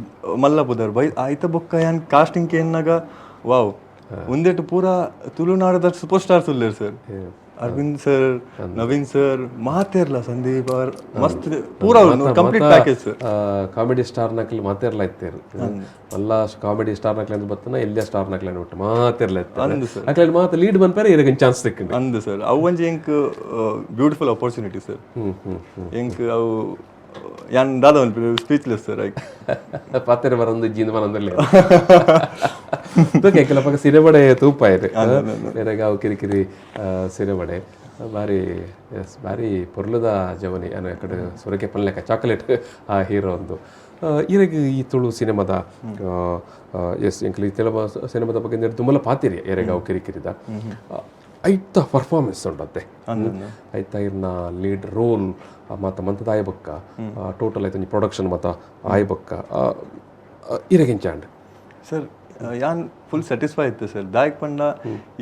ಮಲ್ಲ ಪುದರ್ ಬೈ. ಆಯ್ತ ಬೊಕ್ಕ ಯಾನ್ ಕಾಸ್ಟಿಂಗ್ ಎನ್ನಾಗ ವಾವ್, ಒಂದೆಟ್ಟು ಪೂರ ತುಳುನಾಡದ ಸೂಪರ್ ಸ್ಟಾರ್ಸ್ ಉಲ್ಲೇರ್ sir. Arvind sir, Naveen sir, ಮಾತೇರ್ಲ ಸಂದೀಪ್ ಅವ್ರ್ ಮಸ್ತ್ ಪೂರ complete package sir. Comedy star ನಕಲ್ ಮಾತೇರ್ಲ ಇತ್ತೇರು. ಮಲ್ಲ ಕಾಮಿಡಿ ಸ್ಟಾರ್ ನಕಲ್ ಅಂತ ಬತ್ತನ ಎಲ್ಲ ಸ್ಟಾರ್ ನಕಲ್ ಒಟ್ಟು ಮಾತೇರ್ಲ ಇತ್ತು. ಅಕ್ಲೆ ಮಾತು ಲೀಡ್ ಬಂದ್ಪೇರೆ ಇರಗ ಚಾನ್ಸ್ ಸಿಕ್ಕಂಡು. ಅಂದು ಸರ್, ಅವು ಒಂಜಿ ಎಂಕ್ beautiful opportunity sir. ಹ್ಮ್ ಹ್ಮ್ ಹ್ಮ್ ಎಂಕ್ ಅವು ಯಾನ್ ದಾದ ಸ್ಪೀಚ್ಲೆಸ್ ಸರ್. ಪಾತೆರೆ ಬರಂದು ಜೀಂದ ಮನಂದಲ್ಲಿ ಓಕೆ. ಕೆಲಪಕ್ಕ ಸಿನೆಬಡೆ ತೂಪ ಇದೆ ಬೇರೆಗಾವು ಕಿರಿಕಿರಿ ಸಿನೆಬಡೆ ಬಾರಿ ಎಸ್ ಬಾರಿ ಪೊರ್ಲುದ ಜವನಿ ಅನ್ನ ಕಡೆ ಸುರಕೆ ಪಲ್ಲೆಕ ಚಾಕ್ಲೇಟ್ ಆ ಹೀರೋ ಒಂದು. ಇರಗ್ ಈ ತುಳು ಸಿನಿಮಾದ ಎಸ್ ಎಂಕ್ಲು ಈ ತೆಲುಗು ಸಿನಿಮಾದ ಬಗ್ಗೆ ದುಮ್ಮಲ ಪಾತಿರಿ. ಎರೆಗಾವು ಕಿರಿಕಿರಿದ ಐತ ಪರ್ಫಾರ್ಮೆನ್ಸ್ ಉಂಡತ್ತೆ. ಐತ ಇರ್ನ ಲೀಡ್ ರೋಲ್ ಮಾತ ಮಂತದ ಆಯಬೊಕ್ಕ ಟೋಟಲ್ ಐತ ಒಂಜಿ ಪ್ರೊಡಕ್ಷನ್ ಮಾತ ಆಯಬೊಕ್ಕ ಇರಗಿಂಚಾಂಡ್? ಸರ್, ಯಾನ್ ಫುಲ್ ಸ್ಯಾಟಿಸ್ಫೈ ಇತ್ತು ಸರ್. ದಾಯಕ್ ಪಂಡ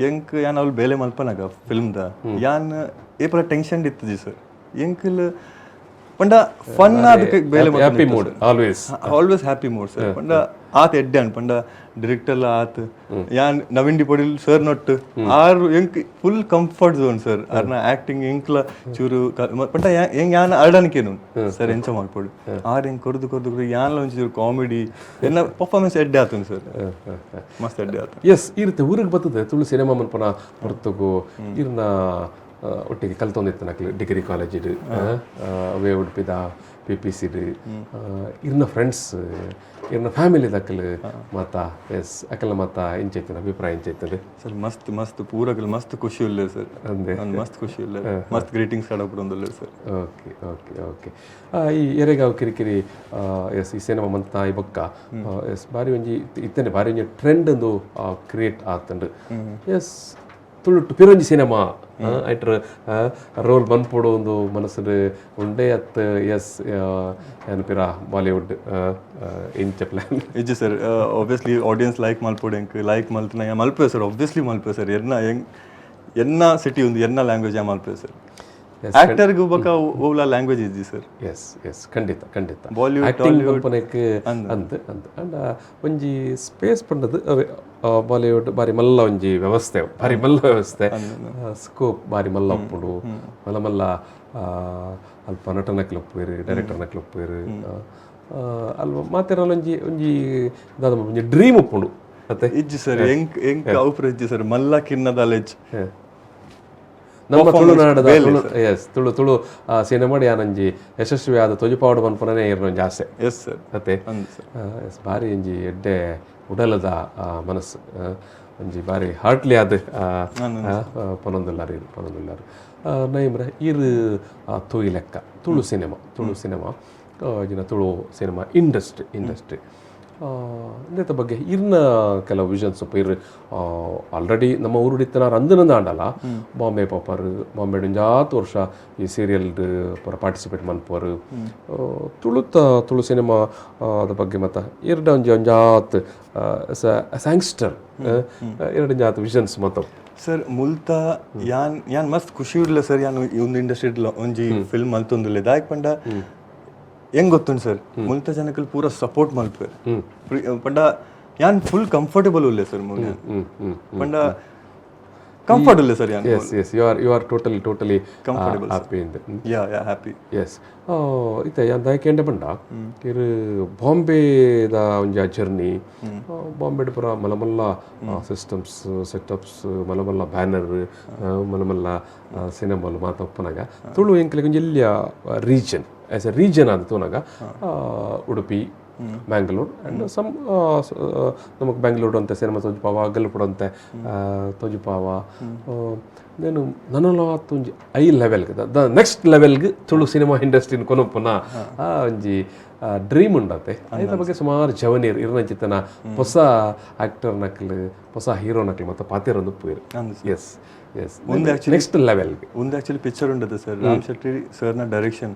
ಎಂಕ್ ಯಾನ್ ಅವ್ಲು ಬೇಲೆ ಮಲ್ಪನಾಗ ಫಿಲ್ಮ್ದ ಯಾನ್ ಏಪಲ ಟೆನ್ಷನ್ ಇತ್ತುಜಿ ಸರ್. ಎಂಕ್ಲ್ ಪಂಡ ಫನ್ ಆದ ಬೇಲೆ. Happy mood always. Always happy mood sir. ಪಂಡ ಆತ್ ಎಡ್ಡೆ ಅನ್ ಪಂಡ ಡಿರೆಕ್ಟರ್ ಆತ್ ಯಾನ್ ನವೀನ್ ಡಿ ಪೊಡಿಲ್ ಸರ್ ನೊಟ್ಟು ಆರು ಎಂಕ್ full comfort zone sir. ಅರ್ನ ಆಕ್ಟಿಂಗ್ ಎಂಕ್ಲ ಚೂರು ಪಂಡ ಎಂಗ್ ಯಾನ್ ಅರ್ಡನಿಕೇನು ಸರ್, ಎಂಚ ಮಾಡ್ಪೊಡು ಆರ್ ಎಂಕ್ ಕೊರ್ದು ಕೊರ್ದು ಕೊರ್ದು ಯಾನ್ಲ ಒಂಚೂರು ಕಾಮಿಡಿ ಎನ್ನ ಪರ್ಫಾರ್ಮೆನ್ಸ್ ಎಡ್ಡೆ ಆತುಂಡು ಸರ್, ಮಸ್ತ್ ಎಡ್ಡೆ ಆತು. ಎಸ್, ಈ ರೀತಿ ಊರಿಗೆ ಬರ್ತದೆ ತುಳು ಸಿನಿಮಾ ಮನ್ಪನ ಹೊರತುಗು ಇರ್ನ ಒಟ್ಟಿಗೆ ಕಲ್ತೊಂದಿತ್ತು ನಕ್ಲು ಡಿಗ್ರಿ ಕಾಲೇಜಿಡ್, ಅವೇ ಉಡುಪಿದ ಪಿ ಪಿ ಸಿಡ್ ಇರ್ನ ಫ್ರೆಂಡ್ಸ್, ಇರ್ನ ಫ್ಯಾಮಿಲಿ ದಕ್ಕಲು ಮಾತ ಎಸ್ ಅಕಲ ಮಾತ ಇಂಚೈತನ ಅಭಿಪ್ರಾಯ ಇಂಚೈತದೆ? ಸರ್, ಮಸ್ತ್ ಮಸ್ತ್ ಪೂರಕಲ್ ಮಸ್ತ್ ಖುಷಿ ಉಲ್ಲೆ ಸರ್. ಅಂದೆ. ಮಸ್ತ್ ಖುಷಿ ಉಲ್ಲೆ, ಮಸ್ತ್ greetings ಆಡಪುಡೊಂದುಲ್ಲೆ sir. Okay okay okay ಈ ಎರೆಗಾವ್ ಕಿರಿಕಿರಿ ಎಸ್ ಈ ಸಿನಿಮಾ ಮಂತ ಈ ಬೊಕ್ಕ ಎಸ್ ಬಾರಿ ಒಂಜಿ ಇತ್ತನೆ ಬಾರಿ ಒಂಜಿ ಟ್ರೆಂಡ್ ಒಂದು ಕ್ರಿಯೇಟ್ ಆತಂಡು. ಎಸ್. ತುಳುಟ್ಟು ಪಿರೊಂಜಿ ಸಿನಿಮಾ ಐಟ್ರ್ ರೋಲ್ ಮನ್ಪೊಡು ಒಂದು ಮನಸ್ಸು ಉಂಡೆ ಅತ್? ಎಸ್, ಯಾನ್ ಪಿರ ಬಾಲಿವುಡ್ ಇಂಚ ಪ್ಲಾನ್? ಇಜ್ಜಿ sir, obviously audience like ಮಲ್ಪೊಡು. ಎಂಕ್ ಲೈಕ್ ಮಲ್ತಿನ ಮಲ್ಪೆ ಸರ್, ಒಬ್ವಿಯಸ್ಲಿ ಮಲ್ಪೆ ಸರ್. ಎನ್ನ ಎಂಕ್ ಎನ್ನ ಸಿಟಿ ಒಂದು, ಎನ್ನ ಲ್ಯಾಂಗ್ವೇಜ್ ಮಲ್ಪೆ ಸರ್. ಆಕ್ಟರ್ಗೂ ಬೊಕ ಓವ್ಲ ಲ್ಯಾಂಗ್ವೇಜ್ ಇಜ್ಜಿ sir. S S, ಖಂಡಿತ ಖಂಡಿತ. Bollywood, acting ಮಲ್ಪನೆಕ್ ಅಂದ್ ಅಂದ್. ಅಂಡ ಒಂಜಿ ಸ್ಪೇಸ್ ಪಂಡದು ಅವೇ ಬಾಲಿವುಡ್ ಬಾರಿ ಮಲ್ಲ ಒಂಜಿ ವ್ಯವಸ್ಥೆ, ಬಾರಿ ಮಲ್ಲ ವ್ಯವಸ್ಥೆ, ಸ್ಕೋಪ್ ಬಾರಿ ಮಲ್ಲ ಉಪ್ಪುಂಡು. ಮಲ್ಲ ಮಲ್ಲ ಅಲ್ಪ ನಟನಕ್ಲು ಉಪ್ಪುವೆರ್, ಡೈರೆಕ್ಟರ್ನಕ್ಲು ಉಪ್ಪುವೆರ್. ಅಲ್ಪ ಮಾತೆರ್ನಲ ಒಂಜಿ ಒಂಜಿ ದಾದ ಒಂಜಿ ಡ್ರೀಮ್ ಉಪ್ಪುಂಡು ಅತ್ತೆ? ಇಜ್ಜಿ ಸರ್, ಎಂಕ್ ಎಂಕ್ ಅವು ಇಜ್ಜಿ ಸರ್, ಮಲ್ಲ ಕಿನ್ನದ ಲೆಜ್. ನಮ್ಮ ತುಳುನಾಡದ ತುಳು, ಎಸ್, ತುಳು ತುಳು ಸಿನಿಮಾ ಯಾನೊಂಜಿ ಯಶಸ್ವಿ ಆದ ತೊಜುಪಾವಡು ಮನ್ಪುನನೇ ಇರ್ನ ಒಂಜಿ ಆಸೆ. Yes sir. ಅತ್ತೆ? ಅಂದ್ ಸರ್. ಎಸ್, ಬಾರಿ ಒಂಜಿ ಎಡ್ಡೆ ಉಡಲದ ಮನಸ್ಸು, ಒಂಜಿ ಬಾರಿ ಹಾರ್ಟ್ಲಿ ಆದ್ ಪನೊಂದುಲ್ಲಾರ್ ಇರ್ ಪನೊಂದುಲ್ಲಾರ್. ನೈಮ್ರ ಇರ್ ತೂಯಿ ಲೆಕ್ಕ ತುಳು ಸಿನಿಮಾ, ತುಳು ಸಿನಿಮಾ ಜಿನ ತುಳು cinema industry industry ಇಂದೆತ ಬಗ್ಗೆ ಇರ್ನ ಕೆಲವು ವಿಷನ್ಸ್ ಇರ್ ಆಲ್ರೆಡಿ ನಮ್ಮ ಊರುಡಿತ್ತನ ಅಂದನಂದ ಆಂಡಲ ಬಾಂಬೆ ಪಾಪರ್, ಬಾಂಬೆ ಒಂಜಾತ್ ವರ್ಷ ಈ ಸೀರಿಯಲ್ ಪೂರ ಪಾರ್ಟಿಸಿಪೇಟ್ ಮನ್ಪುವರು. ತುಳುತ ತುಳು ಸಿನಿಮಾ ಅದ ಬಗ್ಗೆ ಮತ್ತ ಇರ್ಡ ಒಂಜಿ ಒಂಜಾತ್ ಸ್ಯಾಂಗ್ಸ್ಟರ್ ಎರಡು ಒಂಜಾತ್ ವಿಷನ್ಸ್ ಮತ್ತ? ಸರ್, ಮುಲ್ತ ಯಾನ್ ಯಾನ್ ಮಸ್ತ್ ಖುಷಿ ಉಡ್ಲ ಸರ್. ಯಾನ್ ಈ ಒಂದು ಇಂಡಸ್ಟ್ರಿ ಒಂಜಿ ಫಿಲ್ಮ್ ಮಲ್ತೊಂದುಲ್ಲೆ. ದಾಯಕ್ ಪಂಡ ಹೆಂಗ್ ಗೊತ್ತುಂಡು ಸರ್, ಮುಲ್ತ ಜನಕಲ್ ಪೂರ ಸಪೋರ್ಟ್ ಮಲ್ಪೆರ್. ಪಂಡ ಯಾನ್ ಫುಲ್ ಕಂಫರ್ಟಬಲ್ ಉಲ್ಲೆ ಸರ್ ಮೂಲು. ಹ್ಮ್ ಹ್ಮ್ ಪಂಡ ಕಂಫರ್ಟ್ ಉಲ್ಲೆ ಸರ್ ಯಾನ್. Yes, you are totally totally happy in. Yeah yeah happy. S, ಇತ್ತೆ ಯಾನ್ ದಾಯೆ ಕೇಂಡೆ ಪಂಡ ಇರ್ ಬಾಂಬೆದ ಒಂಜಿ ಜರ್ನಿ, ಬಾಂಬೆಡ್ ಪೂರ ಮಲ್ಲ ಮಲ್ಲ ಸಿಸ್ಟಮ್ಸ್, ಸೆಟಪ್ಸ್, ಮಲ್ಲ ಮಲ್ಲ ಬ್ಯಾನರ್, ಮಲ್ಲ ಮಲ್ಲ ಸಿನಿಮಾಲು ಮಾತ ಉಪ್ಪುನಗ ತುಳು ಎಂಕ್ಲೆಗ್ ಒಂಜಿ ಎಲ್ಯ region, as A region ಆದ್ ತೂನಗ ಉಡುಪಿ, ಬ್ಯಾಂಗ್ಳೂರ್ ಆ್ಯಂಡ್ ಸಮ್ ನಮಕ್ ಬ್ಯಾಂಗ್ಳೂರ್ ಅಂತೆ ಸಿನಿಮಾ ತೋಜುಪಾವ, ಗಲ್ಪುಡಂತೆ ತೋಜುಪಾವ. నేను ನನಲಾತ್ ಒಂಜಿ I ಲೆವೆಲ್ಗೆ, the next ಲೆವೆಲ್ಗೆ ತುಳು ಸಿನಿಮಾ ಇಂಡಸ್ಟ್ರಿನ ಕೊನೊಪ್ಪುನ ಆ ಒಂಜಿ ಡ್ರೀಮ್ ಉಂಡತೆ. ಐತ ಬಗ್ಗೆ ಸುಮಾರು ಜವನೀರ್ ಇರ್ನಂಚಿತ್ತನ ಹೊಸ ಆಕ್ಟರ್ ನಕ್ಲು, ಹೊಸ ಹೀರೋ ನಕ್ಲು ಮತ್ತು ಪಾತಿರೊಂದು ಪೂರ್. S S, next ಲೆವೆಲ್ಗೆ. ಒಂದು ಆಕ್ಚುಲಿ ಪಿಕ್ಚರ್ ಉಂಡದ ಸರ್, ರಾಮ್ ಶೆಟ್ಟಿ ಸರ್ನ direction.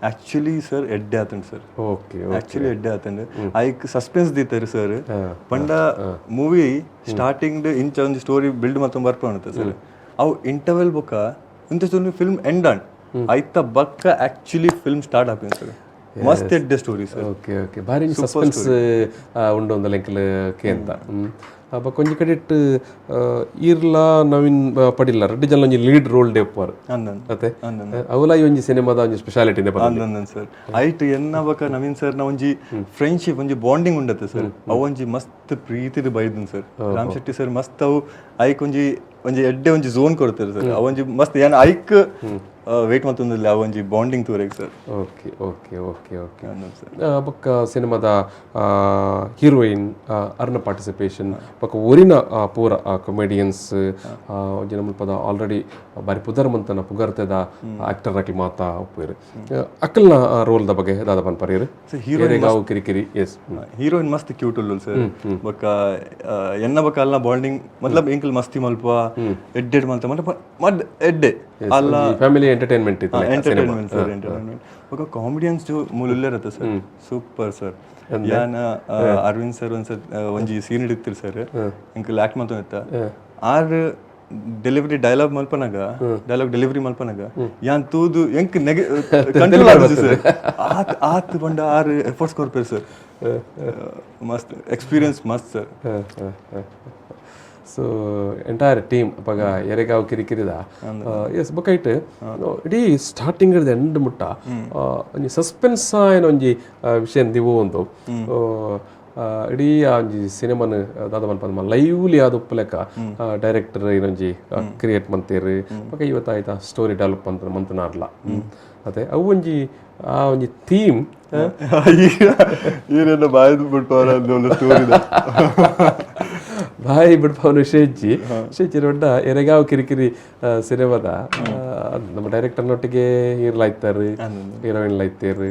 Actually sir ಎಡ್ಡೆ ಆತಂಡ್ ಸರ್. ಆಕ್ಚುಲಿ ಎಡ್ಡೆ ಆತಂಡ್. ಐಕ್ ಸಸ್ಪೆನ್ಸ್ ದೀತಾರೆ ಸರ್. ಪಂಡ ಮೂವಿ ಸ್ಟಾರ್ಟಿಂಗ್ ಇಂಚ ಒಂಜಿ ಸ್ಟೋರಿ ಬಿಲ್ಡ್ ಮಲ್ತೊಂದು ಬರ್ಪುಂಡು ಸರ್. ಅವು ಇಂಟರ್ವೆಲ್ ಬೊಕ್ಕ ಇಂತ film end and ಐತ ಬಕ್ಕ actually film start ಆಪಿನ sir. ಮಸ್ತ್ ಎಡ್ಡೆ story sir. Okay okay, ಭಾರಿ ಸಸ್ಪೆನ್ಸ್ ಉಂಡು ಒಂದು ಲೆಂಕಲ್ ಕೇಂತ. ಬೊಕ್ಕ ಒಂಜಿ ಕಡೆಟ್ ಈರ್ಲಾ ನವೀನ್ ಪಡಿಲ್ಲ ರಡ್ಡ್ ಜನ ಒಂಜಿ ಲೀಡ್ ರೋಲ್ ಡೆಪ್ಪರ್. ಅಂದನ್. ಅತ್ತೆ? ಅವಲ ಈ ಒಂಜಿ ಸಿನಿಮಾದ ಒಂಜಿ ಸ್ಪೆಷಾಲಿಟಿ. ಅಂದನ್ ಸರ್. ಐಟ್ ಎನ್ನ ಬೊಕ್ಕ ನವೀನ್ ಸರ್ ನ ಒಂಜಿ ಫ್ರೆಂಡ್ಶಿಪ್, ಒಂಜಿ ಬಾಂಡಿಂಗ್ ಉಂಡತ್ತೆ ಸರ್. ಅವು ಒಂಜಿ ಮಸ್ತ್ ಪ್ರೀತಿದ ಬೈದನ್ ಸರ್. ರಾಮ್ ಶೆಟ್ಟಿ ಸರ್ ಮಸ್ತ್ ಅವು ಐಕ್ ಒಂಜಿ ಒಂಜಿ ಎಡ್ಡೆ ಒಂಜಿ ಝೋನ್ ಕೊಡ್ತಾರೆ ಸರ್. ಅವು ಒಂಜಿ ಮಸ್ತ್ ಯಾನ್ ಐಕ್ ವೇಟ್ ಮಲ್ತೊಂದಿಲ್ಲ ಅವು ಒಂಜಿ ಬಾಂಡಿಂಗ್ ತೂರೆಗ್ sir. Okay okay okay okay ಅಂದನ್ sir. ಬೊಕ್ಕ ಸಿನಿಮಾದ ಹೀರೋಯಿನ್ ಅರ್ನ ಪಾರ್ಟಿಸಿಪೇಷನ್, ಬೊಕ್ಕ ಊರಿನ ಪೂರ ಕಾಮಿಡಿಯನ್ಸ್, ಒಂಜಿ ನಮ್ಮಲ್ಪದ ಆಲ್ರೆಡಿ ಬಾರಿ ಪುದರ್ ಮಂತನ ಪುಗರ್ತೆದ ಆಕ್ಟರ್ ಅಕ್ಲ್ ಮಾತಾ ಉಪ್ಪುವೆರ್. ಅಕಲ್ನ ರೋಲ್ದ ಬಗ್ಗೆ ದಾದ ಪನ್ಪರ್? ಹೀರೋಯಿನ್ ಕಿರಿಕಿರಿ, ಎಸ್. ಹೀರೋಯಿನ್ ಮಸ್ತ್ ಕ್ಯೂಟ್ ಉಲ್ಲುಲ್ ಸರ್. ಬೊಕ್ಕ ಎನ್ನ ಬೊಕ್ಕ ಅಲ್ನ ಬಾಂಡಿಂಗ್, ಮತ್ಲಬ್ ಎಂಕಲ್ ಮಸ್ತಿ ಮಲ್ಪ, ಎಡ್ಡೆಡ್ ಮಲ್ತ ಮಲ್ತ ಮಡ್ ಎಡ್ಡೆ ಅಲ್ಲ. ಫ್ಯಾಮಿಲಿ ಎಂಟರ್ಟೈನ್ಮೆಂಟ್ ಇತ್ತು. Entertainment sir, entertainment. ಬೊಕ್ಕ ಕಾಮಿಡಿಯನ್ಸ್ ಮೂಲುಲ್ಲೇರತ್ತ sir, super sir. ಯಾನ ಅರವಿಂದ್ ಸರ್ ಒಂದ್ಸತ್ ಒಂಜಿ ಸೀನ್ ಹಿಡಿತಿರ್ ಸರ್, ಎಂಕಲ್ ಆಕ್ಟ್ ಮಲ್ತೊಂದಿತ್ತ. R delivery dialogue ಮಲ್ಪನಾಗ, dialogue delivery ಮಲ್ಪನಾಗ ಯಾನ್ ತೂದು ಎಂಕ್ ನೆಗೆ ಕಂಟ್ರೋಲ್ ಆಗುದು ಸರ್. ಆತ್ ಆತ್ ಪಂಡ ಆರ್ ಎಫರ್ಟ್ಸ್ ಕೊರ್ಪೇರು ಸರ್. ಮಸ್ತ್ ಎಕ್ಸ್ಪೀರಿಯನ್ಸ್, ಮಸ್ತ್ sir. So entire team ಅಪಗ ಎರೆಗಾವ್ ಕಿರಿಕಿರಿದ, ಎಸ್, ಬೊಕ ಇಟ್ ಇಡೀ ಸ್ಟಾರ್ಟಿಂಗ್ ಹಿಡ್ದು ಎಂಡ್ ಮುಟ್ಟ ಒಂಜಿ ಸಸ್ಪೆನ್ಸ್ ಆಯ್ನ ಒಂಜಿ ವಿಷಯ ದಿವು ಒಂದು ಇಡೀ ಆ ಒಂಜಿ ಸಿನಿಮಾನ್ ದಾದ ಮನ್ಪಂದ್ ಲೈವ್ಲಿ ಆದ್ ಉಪ್ಪುಲೆಕ ಡೈರೆಕ್ಟರ್ ಏನೊಂಜಿ ಕ್ರಿಯೇಟ್ ಮಂತೇರು. ಬೊಕ ಇವತ್ತು ಆಯ್ತಾ ಸ್ಟೋರಿ ಡೆವಲಪ್ ಅಂತ ಮಂತನಾರ್ಲ ಅದೇ ಅವು ಒಂಜಿ ಆ ಒಂಜಿ ಥೀಮ್. ಈರೆಲ್ಲ ಬಾಯ್ದು ಬಿಟ್ಪಾರ ಸ್ಟೋರಿ. ಬಾಯಿ ಬಿಡ್ಪವನ ವಿಷಯ ಇಜ್ಜಿ ವಿಷಯ ದೊಡ್ಡ ಎರೆಗಾವ್ ಕಿರಿಕಿರಿ ಸಿನಿಮಾದ ನಮ್ಮ ಡೈರೆಕ್ಟರ್ನೊಟ್ಟಿಗೆ ಹೀರ್ಲಾಯ್ತಾರೆ, ಹೀರೋಯಿನ್ ಲೈತೇರು,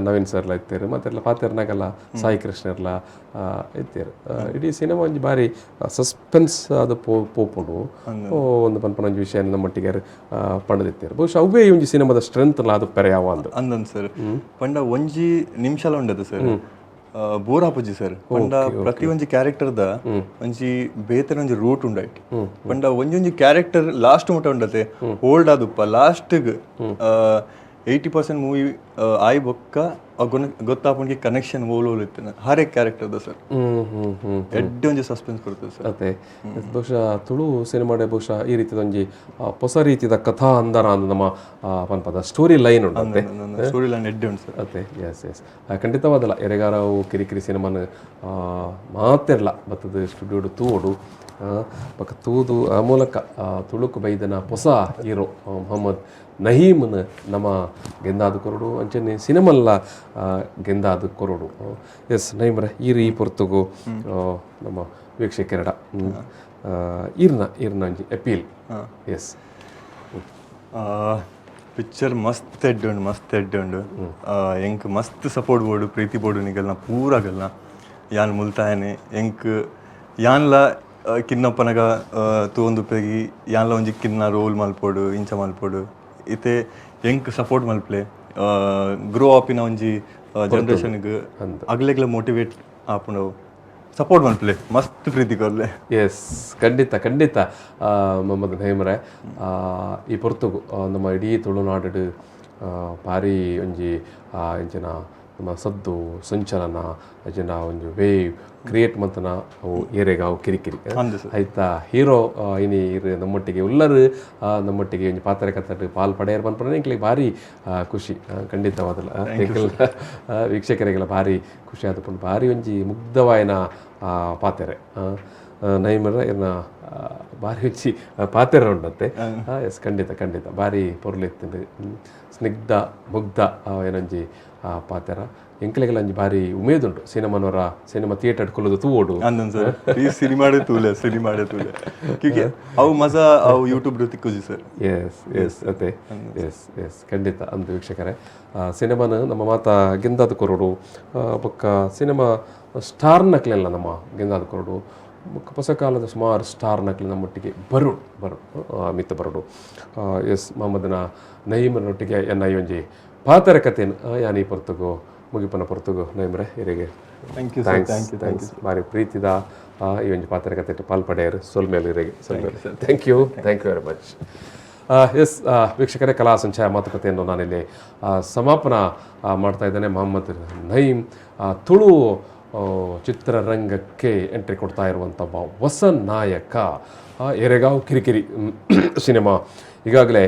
ನವೀನ್ ಸರ್ ಲೈತೇರು, ಮತ್ತೆಲ್ಲ ಪಾತೆರ್ನಾಗಲ್ಲ ಸಾಯಿ ಕೃಷ್ಣರ್ಲ ಇತ್ತೇರು. ಇಡೀ ಸಿನಿಮಾ ಒಂಜಿ ಬಾರಿ ಸಸ್ಪೆನ್ಸ್ ಅದು ಪೋಪುಂಡು ಒಂದು ಪನ್ಪನ ಒಂಜಿ ವಿಷಯ ನಮ್ಮೊಟ್ಟಿಗೆ ಪಂಡದಿತ್ತೇರು. ಬಹುಶಃ ಅವೇ ಒಂಜಿ ಸಿನಿಮಾದ ಸ್ಟ್ರೆಂತ್ ಅದು ಪೆರೆ ಯಾವ ಅಂದು ಅಂದನ್ ಸರ್. ಪಂಡ ಒಂಜಿ ನಿಮಿಷಲ ಉಂಡದು ಸರ್, ಬೋರ್ ಆಪುಜಿ ಸರ್. ಪಂಡ ಪ್ರತಿ ಒಂಜಿ ಕ್ಯಾರೆಕ್ಟರ್ ದ ಒಂಜಿ ಬೇತೆ ಒಂಜಿ ರೂಟ್ ಉಂಡೈಟ್. ಪಂಡ ಒಂಜೊಂಜಿ ಕ್ಯಾರೆಕ್ಟರ್ ಲಾಸ್ಟ್ ಮುಟ ಉಂಡತೆ ಹೋಲ್ಡ್ ಆದುಪ್ಪ. ಲಾಸ್ಟ್ 80% ಮೂವಿ ಆಯ್ ಬೊಕ್ಕ ಗೊತ್ತಾಪುಂಗೆ ಕನೆಕ್ಷನ್ ಓಲ್ ಓಲ್ ಇತ್ತು ಹರೆ ಕ್ಯಾರೆಕ್ಟರ್ the sir. ಹ್ಮ್ ಹ್ಮ್ ಹ್ಮ್ ಎಡ್ಡೆ ಒಂಜಿ ಸಸ್ಪೆನ್ಸ್ ಕೊಡ್ತದೆ ಸರ್. ಅದೇ ಬಹುಶಃ ತುಳು ಸಿನಿಮಾಡೆ ಬಹುಶಃ ಈ ರೀತಿದ ಒಂಜಿ ಹೊಸ ರೀತಿದ ಕಥಾ ಅಂದರ ಅಂದ್ ನಮ್ಮ ಪನ್ಪದ ಸ್ಟೋರಿ ಲೈನ್ ಉಂಟು ಅಂತೆ. ಸ್ಟೋರಿ ಲೈನ್ ಎಡ್ಡೆ ಉಂಟು ಸರ್. ಅತ್ತೆ, ಎಸ್ ಎಸ್, ಖಂಡಿತವಾದಲ್ಲ. ಎರೆಗಾರವು ಕಿರಿಕಿರಿ ಸಿನಿಮಾನ ಮಾತೆರ್ಲ ಬತ್ತದ ಸ್ಟುಡಿಯೋಡು ತೂವೊಡು. ಬೊಕ ತೂದು ಆ ಮೂಲಕ ತುಳುಕು ಬೈದನ ಹೊಸ ಹೀರೋ ಮೊಹಮ್ಮದ್ ನಹೀಮ್ನ ನಮ ಗೆಂದಾದ ಕೊರಡು, ಅಂಚನೆ ಸಿನಿಮಲ್ಲ ಗೆಂದಾದ ಕೊರಡು. ಎಸ್ ನಹೀಮ್ರೆ, ಈರ್ ಈ ಪೊರ್ತುಗು ನಮ್ಮ ವೀಕ್ಷಕರಡ ಈರ್ನ ಈರ್ನ ಒಂಜಿ appeal. S. Picture ಮಸ್ತ್ ಎಡ್ಡೆ ಉಂಡು, ಮಸ್ತ್ ಎಡ್ಡೆ ಉಂಡು. ಎಂಕ್ ಮಸ್ತ್ ಸಪೋರ್ಟ್ ಬೋಡು, ಪ್ರೀತಿ ಬೋಡು ನಿಗಲ್ನ ಪೂರಾಗಲ್ನ. ಯಾನ್ ಮುಲ್ತಾಯನೆ ಎಂಕ್ ಯಾನ್ಲ ಕಿನ್ನಪ್ಪನಗ ತೂವೊಂದು ಪೆಗಿ ಯಾನ್ಲ ಒಂಜಿ ಕಿನ್ನ ರೋಲ್ ಮಲ್ಪೊಡು, ಇಂಚ ಮಲ್ಪೊಡು. ಇತ್ತೆ ಎಂಕ್ ಸಪೋರ್ಟ್ ಮಲ್ಪ್ಲೆ. ಗ್ರೋ ಆಪಿನ ಒಂಜಿ ಜನರೇಷನ್ಗೆ ಅಗ್ಲೆಗ್ಲ ಮೋಟಿವೇಟ್ ಆಪುಂಡು. ಸಪೋರ್ಟ್ ಮಲ್ಪ್ಲೆ, ಮಸ್ತ್ ಪ್ರೀತಿ ಕೊರ್ಲೆ. ಎಸ್, ಖಂಡಿತ ಖಂಡಿತ ಮೊಹಮ್ಮದ್ ನಹೀಮ್ರೆ. ಈ ಪೊರ್ತುಗು ನಮ್ಮ ಇಡೀ ತುಳುನಾಡು ಭಾರಿ ಒಂಜಿ ಇಂಚಿನ ನಮ್ಮ ಸದ್ದು ಸಂಚಲನ ಅಂಚಿನ ಒಂಜಿ ವೇವ್ ಕ್ರಿಯೇಟ್ ಮಂತನ ಅವು ಏರೆಗಾವು ಕಿರಿಕಿರಿ. ಅಂದು ಸರ್. ಆಯ್ತಾ ಹೀರೋ ಇನಿ ಇರು ನಮ್ಮೊಟ್ಟಿಗೆ ಉಲ್ಲರು, ನಮ್ಮೊಟ್ಟಿಗೆ ಒಂಜಿ ಪಾತ್ರ ಕತ್ತಟ್ಟು ಪಾಲ್ ಪಡೆಯರ್ ಪನ್ಪುನ ಎಂಕ್ಲೆಗ್ ಭಾರಿ ಖುಷಿ. ಖಂಡಿತವಾದಲ್ಲ ಎಂಕಲ್ ವೀಕ್ಷಕರಿಗೆಲ್ಲ ಭಾರಿ ಖುಷಿ ಆದ ಭಾರಿ ಒಂಜಿ ಮುಗ್ಧವಾಯಿನ ಪಾತೆರೆ ನೈಮರ ಇರ್ನ ಭಾರಿ ಒಂಜಿ ಪಾತೆರ ಉಂಡತ್ತೆ. ಎಸ್, ಖಂಡಿತ ಖಂಡಿತ ಭಾರಿ ಪೊರ್ಲು ಇತ್ತಿಂದು. ಸ್ನಿಗ್ಧ ಮುಗ್ಧ ಏನೊಂಜಿ ಪಾತೆರ. ಎಂಕ್ಲೆಗೆಲ್ಲ ಒಂಜಿ ಭಾರಿ ಉಮೇದುಂಡು ಸಿನಿಮಾನವರ ಸಿನಿಮಾ ಥಿಯೇಟರ್ ಕುಲ್ಲುದು ತೂವೊಡು. ಅಂದನ್ ಸರ್, ಪ್ಲೀಸ್ ಸಿನಿಮಾಡೆ ತೂಲೆ, ಸಿನಿಮಾಡೆ ತೂಲೆ. ಕ್ಯೂಂಕಿ ಅವು ಮಜಾ ಅವು ಯೂಟ್ಯೂಬ್ ತಿಕ್ಕುಜಿ sir. S S, ಅದೇ, ಎಸ್ ಎಸ್, ಖಂಡಿತ. ಅಂದು ವೀಕ್ಷಕರೇ, ಸಿನಿಮಾನ ನಮ್ಮ ಮಾತ ಗೆಂದಾದ ಕೊರಡು, ಬೊಕ್ಕ ಸಿನಿಮಾ ಸ್ಟಾರ್ ನಕ್ಲೆಲ್ಲ ನಮ್ಮ ಗೆಂದಾದ ಕೊರಡು. ಬೊಕ್ಕ ಹೊಸ ಕಾಲದ ಸುಮಾರು ಸ್ಟಾರ್ ನಕ್ಲೆ ನಮ್ಮೊಟ್ಟಿಗೆ ಬರುಡು ಬರುಡು ಮಿತ್ತ ಬರುಡು. ಎಸ್, ಮೊಹಮ್ಮದ್ನ ನಯೀಮನೊಟ್ಟಿಗೆ ಎನ್ನ ಈ ಒಂಜಿ ಪಾತರ ಕಥೆಯನ್ನು ಯಾನ್ ಈ ಪೊರ್ತುಗು ಮುಗಿಪನ ಪೊರ್ತುಗು ನೈಮ್ರೆ ಇರೆಗೆ thank you sir. Thanks. Thank you. Thanks. ಭಾರಿ ಪ್ರೀತಿದ ಈ ಒಂಜಿ ಪಾತ್ರ ಕಥೆ ಪಾಲ್ ಪಡೆಯರು. ಸೊಲ್ಮೇಲೆ ಇರೆಗೆ ಸೊಲ್ಮೇಲೆ. Thank you, thank you very much. Yes ವೀಕ್ಷಕರೇ, ಕಲಾ ಸಂಚಯ ಮಾತುಕತೆಯನ್ನು ನಾನಿಲ್ಲಿ ಸಮಾಪನ ಮಾಡ್ತಾ ಇದ್ದೇನೆ. ಮೊಹಮ್ಮದ್ ನಯೀಮ್ ತುಳು ಚಿತ್ರರಂಗಕ್ಕೆ ಎಂಟ್ರಿ ಕೊಡ್ತಾ ಇರುವಂಥ ಒಬ್ಬ ಹೊಸ ನಾಯಕ. ಎರೆಗಾವ್ ಕಿರಿಕಿರಿ ಸಿನಿಮಾ ಈಗಾಗಲೇ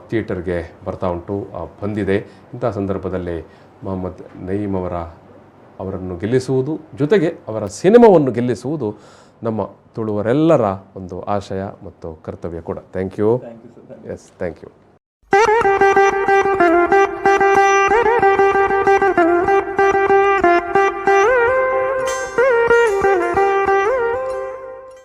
ಥಿಯೇಟರ್ಗೆ ಬರ್ತಾ ಉಂಟು, ಬಂದಿದೆ. ಇಂಥ ಸಂದರ್ಭದಲ್ಲಿ ಮೊಹಮ್ಮದ್ ನಯೀಮ್ ಅವರನ್ನು ಗೆಲ್ಲಿಸುವುದು ಜೊತೆಗೆ ಅವರ ಸಿನಿಮಾವನ್ನು ಗೆಲ್ಲಿಸುವುದು ನಮ್ಮ ತುಳುವರೆಲ್ಲರ ಒಂದು ಆಶಯ ಮತ್ತು ಕರ್ತವ್ಯ ಕೂಡ. Thank you. Thank you sir. Yes, thank you.